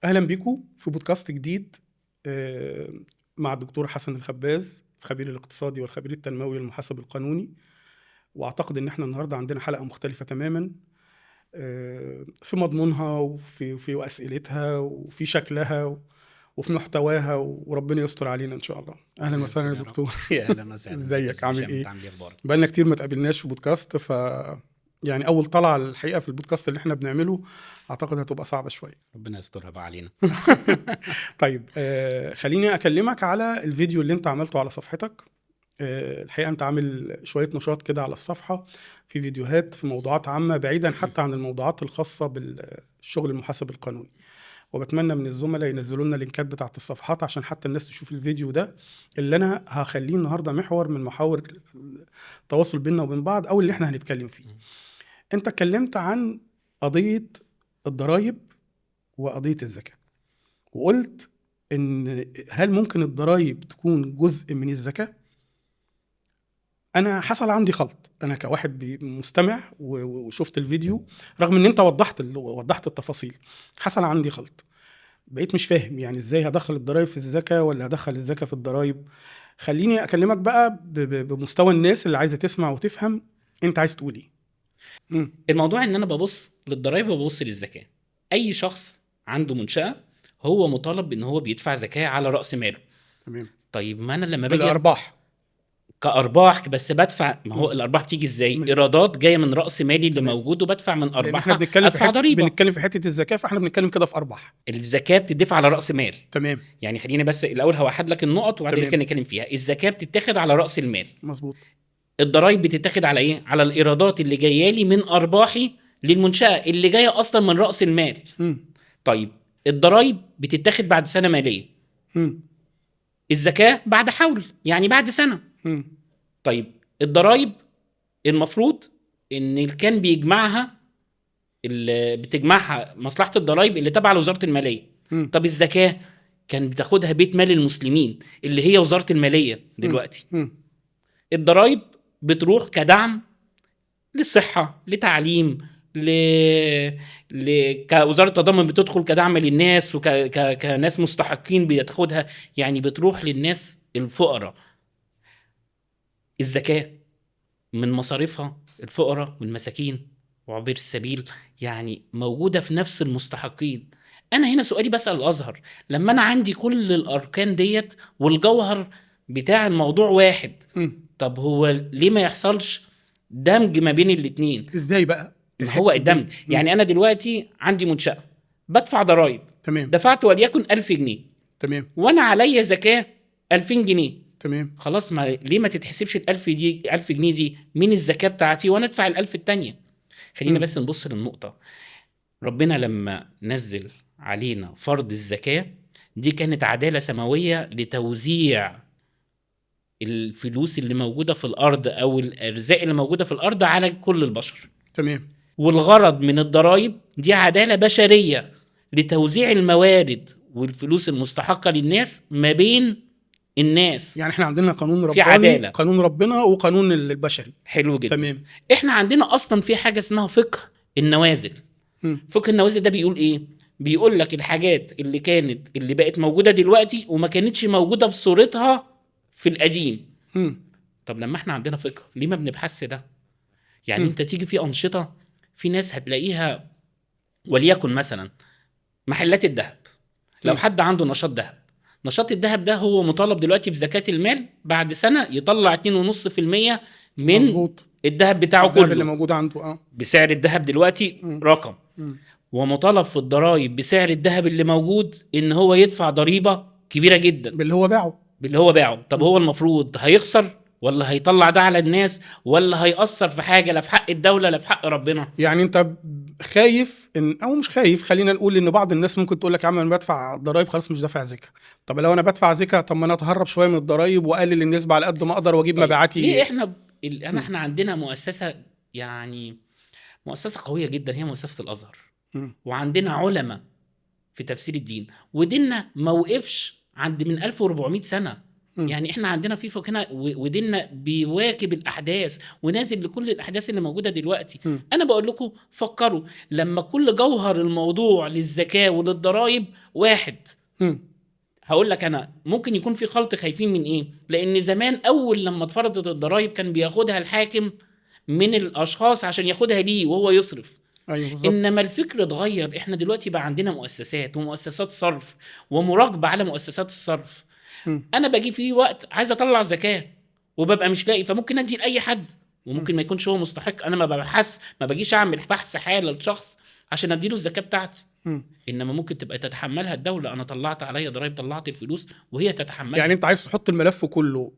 اهلا بيكم في بودكاست جديد مع الدكتور حسن الخباز، الخبير الاقتصادي والخبير التنموي والمحاسب القانوني. واعتقد ان احنا النهارده عندنا حلقة مختلفة تماما في مضمونها وفي اسئلتها وفي شكلها وفي محتواها، وربنا يستر علينا ان شاء الله. اهلا وسهلا يا دكتور. اهلا وسهلا. ازيك، عامل ايه؟ عامل ايه، اخبارك؟ بقالنا كتير ما تقابلناش في بودكاست، ف يعني اول طلعه الحقيقة في البودكاست اللي احنا بنعمله اعتقد هتبقى صعبة شوية. ربنا يسترها بقى علينا. طيب، خليني اكلمك على الفيديو اللي انت عملته على صفحتك. الحقيقة انت عامل شوية نشاط كده على الصفحة، في فيديوهات في موضوعات عامة بعيدا حتى عن الموضوعات الخاصة بالشغل المحاسب القانوني، وبتمنى من الزملاء ينزلوا لنا لينكات بتاعت الصفحات عشان حتى الناس تشوف الفيديو ده اللي انا هخليه النهارده محور من محاور التواصل بيننا وبين بعض او اللي احنا هنتكلم فيه. انت اتكلمت عن قضية الضرائب وقضية الزكاة، وقلت ان هل ممكن الضرائب تكون جزء من الزكاة؟ انا حصل عندي خلط، انا كواحد مستمع وشفت الفيديو رغم ان انت وضحت التفاصيل، حصل عندي خلط، بقيت مش فاهم يعني ازاي هدخل الضرائب في الزكاة ولا هدخل الزكاة في الضرائب. خليني اكلمك بقى بمستوى الناس اللي عايزة تسمع وتفهم انت عايز تقول ايه. الموضوع ان انا ببص للضرائب وببص للزكاة. اي شخص عنده منشأة هو مطالب ان هو بيدفع زكاة على رأس ماله. تمام. طيب ما انا لما باجي بالارباح كارباح بس بدفع، ما هو الارباح بتيجي ازاي؟ ايرادات جاية من راس مالي اللي موجود وبدفع من ارباحها. احنا بنتكلم ادفع ضريبة. بنتكلم في حتة الزكاة، فاحنا بنتكلم كده في ارباح. الزكاة بتدفع على راس مال. تمام. يعني خلينا بس الاول هوحد لك النقط وبعد كده نتكلم فيها. الزكاة بتتاخد على راس المال. مظبوط. الضرايب بتتاخد على ايه؟ على الايرادات اللي جاية لي من ارباحي للمنشاه اللي جاية اصلا من راس المال. طيب الضرايب بتتاخد بعد سنة ماليه. الزكاة بعد حول، يعني بعد سنة. طيب الضرايب المفروض ان اللي كان بيجمعها اللي بتجمعها مصلحة الضرايب اللي تابعه لوزارة المالية. طب الزكاة كان بتاخدها بيت مال المسلمين اللي هي وزارة المالية دلوقتي. الضرايب بتروح كدعم للصحة، لتعليم، كوزارة التضامن بتدخل كدعم للناس كناس مستحقين بتاخدها، يعني بتروح للناس الفقراء. الزكاة من مصاريفها الفقراء والمساكين وعبير السبيل، يعني موجودة في نفس المستحقين. أنا هنا سؤالي بسأل الأزهر، لما أنا عندي كل الأركان ديت والجوهر بتاع الموضوع واحد، طب هو ليه ما يحصلش دمج ما بين الاتنين؟ ازاي بقى؟ ما هو الدمج يعني أنا دلوقتي عندي منشأة بدفع ضرائب. تمام. دفعت وليكن 1000 جنيه. تمام. وأنا عليا زكاة 2000 جنيه. تمام. خلاص، ما ليه ما تتحسبش ال1000 دي، 1000 جنيه دي من الزكاة بتاعتي وانا ادفع ال1000 التانية؟ خلينا بس نبص للنقطة. ربنا لما نزل علينا فرض الزكاة دي كانت عدالة سماوية لتوزيع الفلوس اللي موجودة في الأرض أو الأرزاق اللي موجودة في الأرض على كل البشر. تمام. والغرض من الضرائب دي عدالة بشرية لتوزيع الموارد والفلوس المستحقة للناس ما بين الناس. يعني احنا عندنا قانون رباني، في عدالة، قانون ربنا وقانون البشري. حلو جدا. تمام. احنا عندنا اصلا في حاجة اسمها فقه النوازل. فقه النوازل ده بيقول ايه؟ بيقول لك الحاجات اللي كانت اللي بقت موجودة دلوقتي وما كانتش موجودة بصورتها في القديم. طب لما احنا عندنا فقه ليه ما بنبحث ده؟ يعني انت تيجي في انشطة، في ناس هتلاقيها وليكن مثلا محلات الذهب، لو حد عنده نشاط ذهب، نشاط الذهب ده هو مطالب دلوقتي في زكاة المال بعد سنة يطلع 2.5% من مظبوط الذهب بتاعه الذهب كله اللي موجود عنده بسعر الذهب دلوقتي رقم. ومطالب في الضرايب بسعر الذهب اللي موجود ان هو يدفع ضريبة كبيرة جدا باللي هو باعه. باللي هو باعه. طب هو المفروض هيخسر ولا هيطلع ده على الناس ولا هيأثر في حاجة، لا في حق الدولة لا في حق ربنا؟ يعني انت خايف ان، او مش خايف، خلينا نقول ان بعض الناس ممكن تقول لك يا عم انا بدفع ضرايب خلاص مش دافع زكاة. طب لو انا بدفع زكاة، طب ما انا اتهرب شوية من الضرايب واقلل النسبة على قد ما اقدر واجيب طيب مبيعاتي. ليه احنا احنا عندنا مؤسسة، يعني مؤسسة قوية جدا، هي مؤسسة الأزهر. وعندنا علماء في تفسير الدين، وديننا ما وقفش عند من 1400 سنة. يعني احنا عندنا في فقهنا وديننا بيواكب الاحداث ونازل لكل الاحداث اللي موجودة دلوقتي. انا بقول لكم فكروا، لما كل جوهر الموضوع للزكاة وللضرائب واحد. هقول لك انا ممكن يكون في خلط، خايفين من ايه؟ لان زمان اول لما اتفرضت الضرائب كان بياخدها الحاكم من الاشخاص عشان ياخدها ليه وهو يصرف. ايوه بالظبط. انما الفكر اتغير، احنا دلوقتي بقى عندنا مؤسسات ومؤسسات صرف ومراقبة على مؤسسات الصرف. انا باجي في وقت عايز اطلع زكاة وببقى مش لاقي، فممكن ادي لاي حد وممكن ما يكونش هو مستحق. انا ما ببحث، ما باجيش اعمل بحث حاله لشخص عشان اديله الزكاة بتاعتي. انما ممكن تبقى تتحملها الدولة، انا طلعت عليا ضرايب، طلعت الفلوس وهي تتحملها. يعني انت عايز تحط الملف كله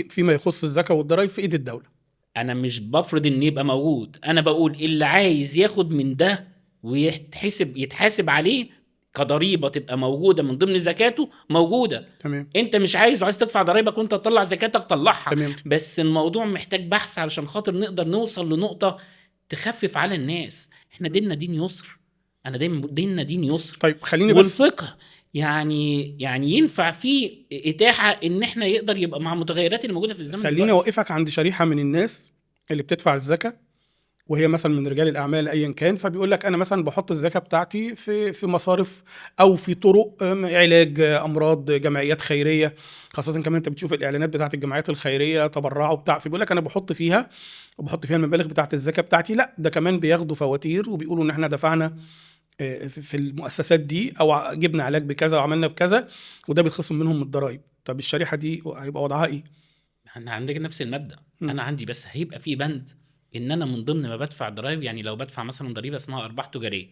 فيما يخص الزكاة والضرايب في ايد الدولة. انا مش بفرض ان يبقى موجود، انا بقول اللي عايز ياخد من ده ويتحسب يتحاسب عليه كضريبه تبقى موجودة من ضمن زكاته موجودة. تمام. انت مش عايز، عايز تدفع ضرايبك وانت تطلع زكاتك طلعها. تمام. بس الموضوع محتاج بحث علشان خاطر نقدر نوصل لنقطة تخفف على الناس. احنا ديننا دين يسر، انا دايما بقول ديننا دين يسر. طيب خليني بس، والفقه يعني ينفع فيه اتاحة ان احنا يقدر يبقى مع المتغيرات اللي موجودة في الزمن خليني دلوقتي. اوقفك عند شريحة من الناس اللي بتدفع الزكاة وهي مثلا من رجال الاعمال ايا كان، فبيقول لك انا مثلا بحط الزكاة بتاعتي في مصارف او في طرق علاج امراض، جمعيات خيرية، خاصة كمان انت بتشوف الاعلانات بتاعت الجمعيات الخيرية تبرعوا بتاع، فبيقول لك انا بحط فيها وبحط فيها المبالغ بتاعت الزكاة بتاعتي. لا ده كمان بياخدوا فواتير وبيقولوا ان احنا دفعنا في المؤسسات دي او جبنا علاج بكذا وعملنا بكذا، وده بيتخصم منهم الضرايب. طب الشريحة دي هيبقى وضعها ايه؟ احنا عندنا نفس المبدا. انا عندي بس هيبقى في بند ان انا من ضمن ما بدفع ضرايب، يعني لو بدفع مثلا ضريبة اسمها ارباح تجارية،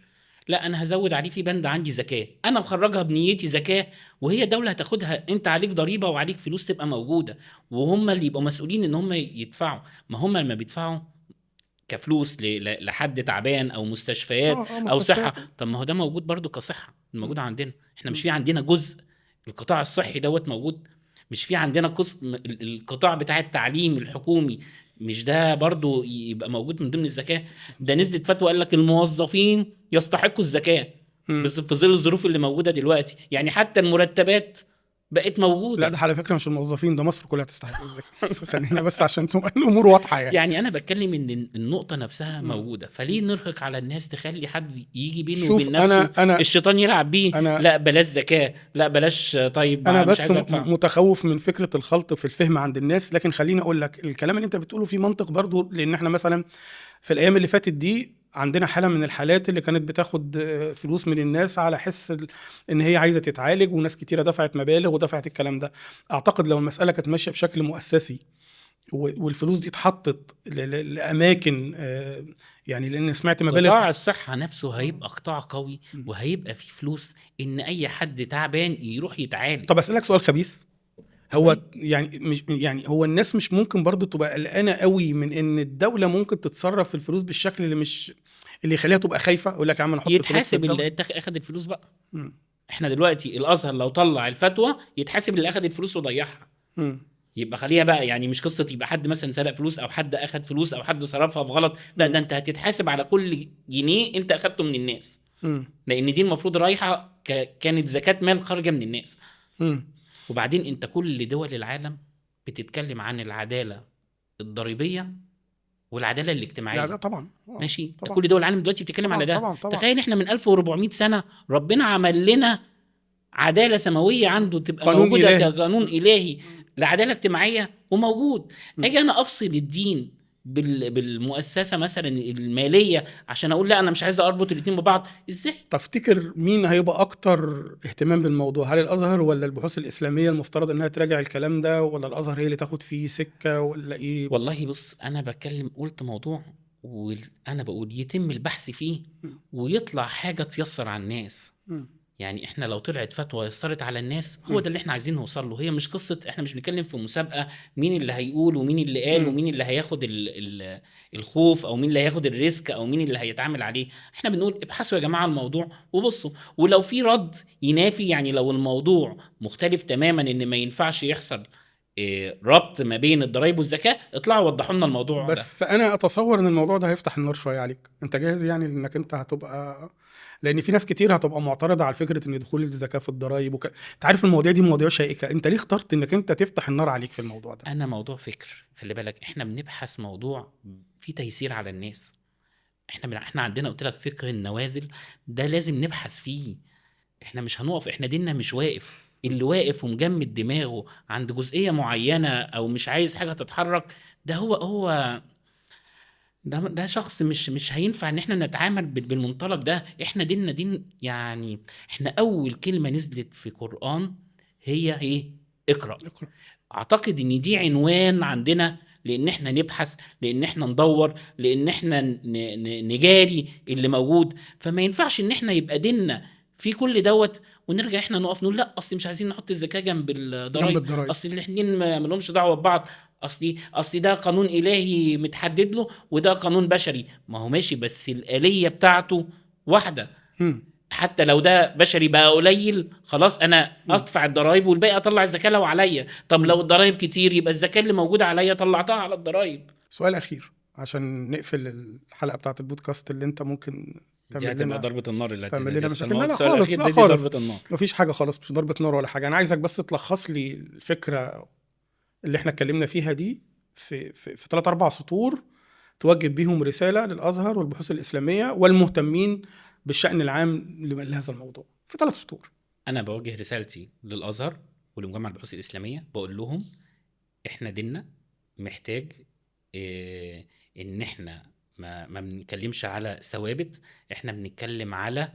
لا انا هزود عليه في بند عندي زكاة، انا مخرجها بنيتي زكاة وهي دولة هتاخدها، انت عليك ضريبة وعليك فلوس تبقى موجودة، وهم اللي يبقوا مسؤولين ان هم يدفعوا. ما هم لما بيدفعوا كفلوس لحد تعبان او مستشفيات او صحة، طب ما هو ده موجود برضو كصحه موجود عندنا. احنا مش في عندنا جزء القطاع الصحي دوت موجود، مش في عندنا قسم القطاع بتاع التعليم الحكومي، مش ده برضو يبقى موجود من ضمن الزكاة؟ ده نزلت فتوى قال لك الموظفين يستحقوا الزكاة بس في ظل الظروف اللي موجودة دلوقتي، يعني حتى المرتبات بقت موجودة. لا ده على فكرة مش الموظفين، ده مصر كلها تستحق الزكاة. خلينا بس عشان تبقى الأمور واضحة. يعني أنا بتكلم إن النقطة نفسها موجودة، فليه نرهق على الناس تخلي حد يجي بينه وبين نفسه أنا الشيطان يلعب بيه؟ لا بلاش زكاة، لا بلاش. طيب أنا بس متخوف من فكرة الخلط في الفهم عند الناس. لكن خليني أقول لك الكلام اللي أنت بتقوله في منطق برضو، لأن إحنا مثلا في الأيام اللي فاتت دي عندنا حالة من الحالات اللي كانت بتاخد فلوس من الناس على حس ان هي عايزة تتعالج، وناس كتيرة دفعت مبالغ ودفعت الكلام ده. اعتقد لو المسألة كانت ماشية بشكل مؤسسي والفلوس دي اتحطت لأماكن، يعني لان سمعت مبالغ. قطاع الصحة نفسه هيبقى قطاع قوي وهيبقى فيه فلوس ان اي حد تعبان يروح يتعالج. طب اسألك سؤال خبيث، هو يعني مش يعني هو الناس مش ممكن برضه تبقى قلقانة قوي من ان الدولة ممكن تتصرف في الفلوس بالشكل اللي مش اللي يخليها تبقى خايفة؟ يقول لك يا عم انا احط الفلوس، يتحاسب اللي اخد الفلوس بقى. احنا دلوقتي الازهر لو طلع الفتوى يتحاسب اللي اخد الفلوس وضيعها. يبقى خليها بقى، يعني مش قصة يبقى حد مثلا سرق فلوس او حد اخد فلوس او حد صرفها بغلط، لا ده انت هتتحاسب على كل جنيه انت اخدته من الناس. لان دي المفروض رايحة كانت زكاة مال خارجه من الناس. وبعدين انت كل دول العالم بتتكلم عن العدالة الضريبية والعدالة الاجتماعية. لا طبعا ماشي طبعا. كل دول العالم دلوقتي بتتكلم على ده. طبعا طبعا. تخيل احنا من 1400 سنة ربنا عمل لنا عدالة سماوية عنده تبقى قانون موجودة إلهي. كقانون الهي لعداله اجتماعية وموجود. اجي انا افصل الدين بالمؤسسه مثلا المالية عشان اقول لا انا مش عايز اربط الاثنين ببعض، ازاي؟ تفتكر مين هيبقى اكتر اهتمام بالموضوع؟ هل الازهر ولا البحوث الاسلامية المفترض انها تراجع الكلام ده، ولا الازهر هي اللي تاخد فيه سكة، ولا ايه؟ والله بص، انا بتكلم قلت موضوع وانا بقول يتم البحث فيه ويطلع حاجة تيسر على الناس. يعني احنا لو طلعت فتوى يسرت على الناس هو ده اللي احنا عايزين نوصل له. هي مش قصة، احنا مش بنتكلم في مسابقة مين اللي هيقول ومين اللي قال ومين اللي هياخد الخوف او مين اللي هياخد ال risk او مين اللي هيتعامل عليه. احنا بنقول ابحثوا يا جماعة الموضوع وبصوا، ولو في رد ينافي، يعني لو الموضوع مختلف تماما ان ما ينفعش يحصل ربط ما بين الضرايب والزكاة، اطلعوا وضحوا لنا الموضوع ده. بس انا اتصور ان الموضوع ده هيفتح النار شوية عليك. انت جاهز يعني انك انت هتبقى، لان في ناس كتير هتبقى معترضة على فكرة ان دخول الزكاة في الضرايب انت عارف المواضيع دي مواضيع شائكة، انت ليه اخترت انك انت تفتح النار عليك في الموضوع ده؟ انا موضوع فكر، خلي بالك احنا بنبحث موضوع فيه تيسير على الناس. احنا عندنا قلت لك فكر النوازل ده لازم نبحث فيه. احنا مش هنقف، احنا ديننا مش واقف. اللي واقف ومجمد دماغه عند جزئية معينة او مش عايز حاجة تتحرك، ده هو ده شخص مش هينفع ان احنا نتعامل بالمنطلق ده. احنا ديننا دين، يعني احنا اول كلمة نزلت في القرآن هي ايه؟ اقرأ. اعتقد ان دي عنوان عندنا، لان احنا نبحث، لان احنا ندور، لان احنا نجاري اللي موجود. فما ينفعش ان احنا يبقى ديننا في كل دوت ونرجع احنا نقف نقول لا اصل مش عايزين نحط الزكاة جنب الضرايب، اصل الاثنين ما لهمش دعوه ببعض، اصل ده قانون الهي متحدد له وده قانون بشري. ما هو ماشي، بس الآلية بتاعته واحدة. حتى لو ده بشري بقى قليل خلاص انا ادفع الضرايب والباقي اطلع الزكاة لو عليا. طب لو الضرايب كتير يبقى الزكاة اللي موجودة عليا طلعتها على الضرايب. سؤال اخير عشان نقفل الحلقة بتاعه البودكاست اللي انت ممكن تعمل لنا ضربه النار اللي تعمل لنا مشاكل. لا خالص، لا خالص، مفيش حاجة خالص، مش ضربه نار ولا حاجة. انا عايزك بس تلخص لي الفكرة اللي احنا اتكلمنا فيها دي في في, في 3-4 سطور توجه بيهم رسالة للازهر والبحوث الاسلامية والمهتمين بالشأن العام لهذا الموضوع في 3 سطور. أنا بوجه رسالتي للأزهر ولمجمع البحوث الإسلامية، بقول لهم إحنا ديننا محتاج إن إحنا ما بنتكلمش على ثوابت، إحنا بنتكلم على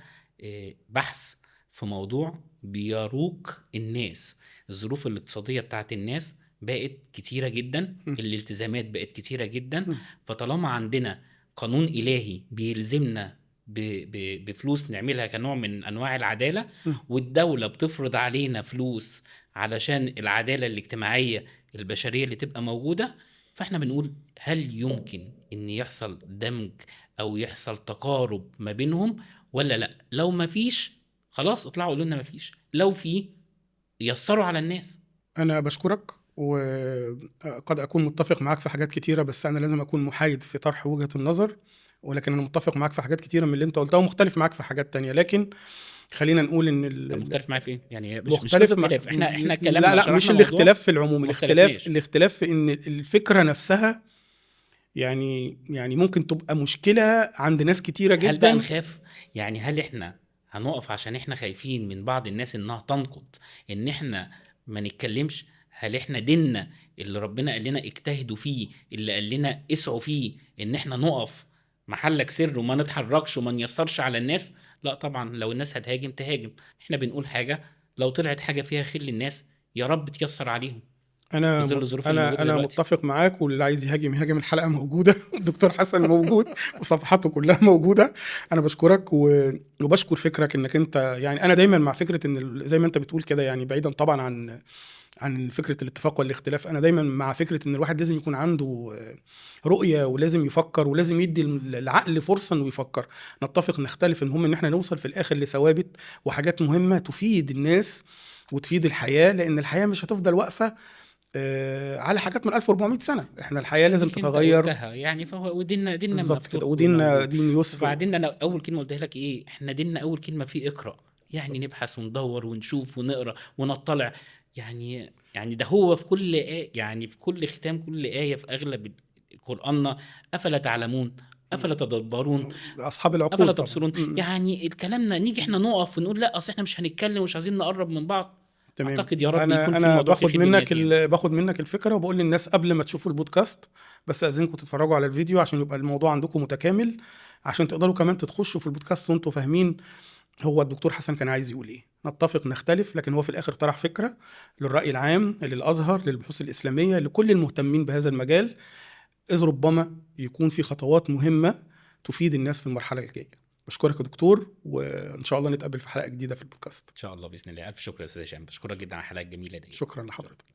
بحث في موضوع بيروق الناس. الظروف الاقتصادية بتاعت الناس بقت كتيرة جدا، الالتزامات بقت كتيرة جدا، فطالما عندنا قانون إلهي بيلزمنا بفلوس نعملها كنوع من انواع العدالة، والدولة بتفرض علينا فلوس علشان العدالة الاجتماعية البشرية اللي تبقى موجودة، فاحنا بنقول هل يمكن ان يحصل دمج او يحصل تقارب ما بينهم ولا لا؟ لو ما فيش خلاص اطلعوا قولوا لنا ما فيش، لو في يسروا على الناس. انا بشكرك، وقد اكون متفق معاك في حاجات كتيرة، بس انا لازم اكون محايد في طرح وجهه النظر، ولكن انا متفق معاك في حاجات كتيرة من اللي انت قلتها ومختلف معاك في حاجات تانية. لكن خلينا نقول ان مختلف معاك في ايه يعني؟ مش مختلف، احنا اتكلمنا. لا مش الاختلاف في العموم، الاختلاف في ان الفكرة نفسها يعني ممكن تبقى مشكلة عند ناس كتيرة جدا. هل بقى نخاف؟ يعني هل احنا هنقف عشان احنا خايفين من بعض الناس انها تنقد ان احنا ما نتكلمش؟ هل احنا ديننا اللي ربنا قال لنا اجتهدوا فيه، اللي قال لنا اسعوا فيه، ان احنا نقف محلك سر وما نتحركش وما نيسرش على الناس؟ لا طبعا، لو الناس هتهاجم تهاجم، احنا بنقول حاجة لو طلعت حاجة فيها خير للناس يا رب تيسر عليهم. انا متفق معاك، واللي عايز يهاجم يهاجم، الحلقة موجودة، الدكتور حسن موجود وصفحاته كلها موجودة. انا بشكرك وبشكر فكرك انك انت، يعني انا دايما مع فكرة ان زي ما انت بتقول كده، يعني بعيدا طبعا عن فكرة الاتفاق والاختلاف، أنا دايما مع فكرة إن الواحد لازم يكون عنده رؤية ولازم يفكر ولازم يدي العقل فرصة إنه يفكر. نتفق نختلف، المهم إن إحنا نوصل في الآخر لثوابت وحاجات مهمة تفيد الناس وتفيد الحياة، لأن الحياة مش هتفضل واقفة على حاجات من 1400 سنة. إحنا الحياة لازم تتغير يعني، فهو وديننا ديننا بالظبط كده، وديننا دين يسر. وبعدين أنا أول كلمة قلتها لك إيه؟ إحنا ديننا أول كلمة فيه اقرأ، يعني نبحث وندور ونشوف ونقرأ ونطلع. يعني ده هو في كل آية، يعني في كل ختام كل آية في أغلب قرآننا، أفلا تعلمون، أفلا تدبرون، أصحاب العقول، أفلا تبصرون. يعني الكلامنا نيجي إحنا نقف ونقول لا أصل إحنا مش هنتكلم ومش عايزين نقرب من بعض. تمام. أعتقد يا رب يكون في الموضوع باخد منك يعني. باخد منك الفكرة وبقول للناس قبل ما تشوفوا البودكاست بس أذنكم تتفرجوا على الفيديو عشان يبقى الموضوع عندكم متكامل، عشان تقدروا كمان تتخشوا في البودكاست وانتوا فاهمين هو الدكتور حسن كان عايز يقول ايه. نتفق نختلف، لكن هو في الاخر طرح فكرة للرأي العام، للأزهر، للبحوث الإسلامية، لكل المهتمين بهذا المجال، إذ ربما يكون في خطوات مهمة تفيد الناس في المرحلة الجاية. بشكرك يا دكتور، وإن شاء الله نتقابل في حلقة جديدة في البودكاست إن شاء الله بإذن الله. ألف شكر يا أستاذ هشام، بشكرك جدا على الحلقة الجميلة دي. شكرا لحضرتك.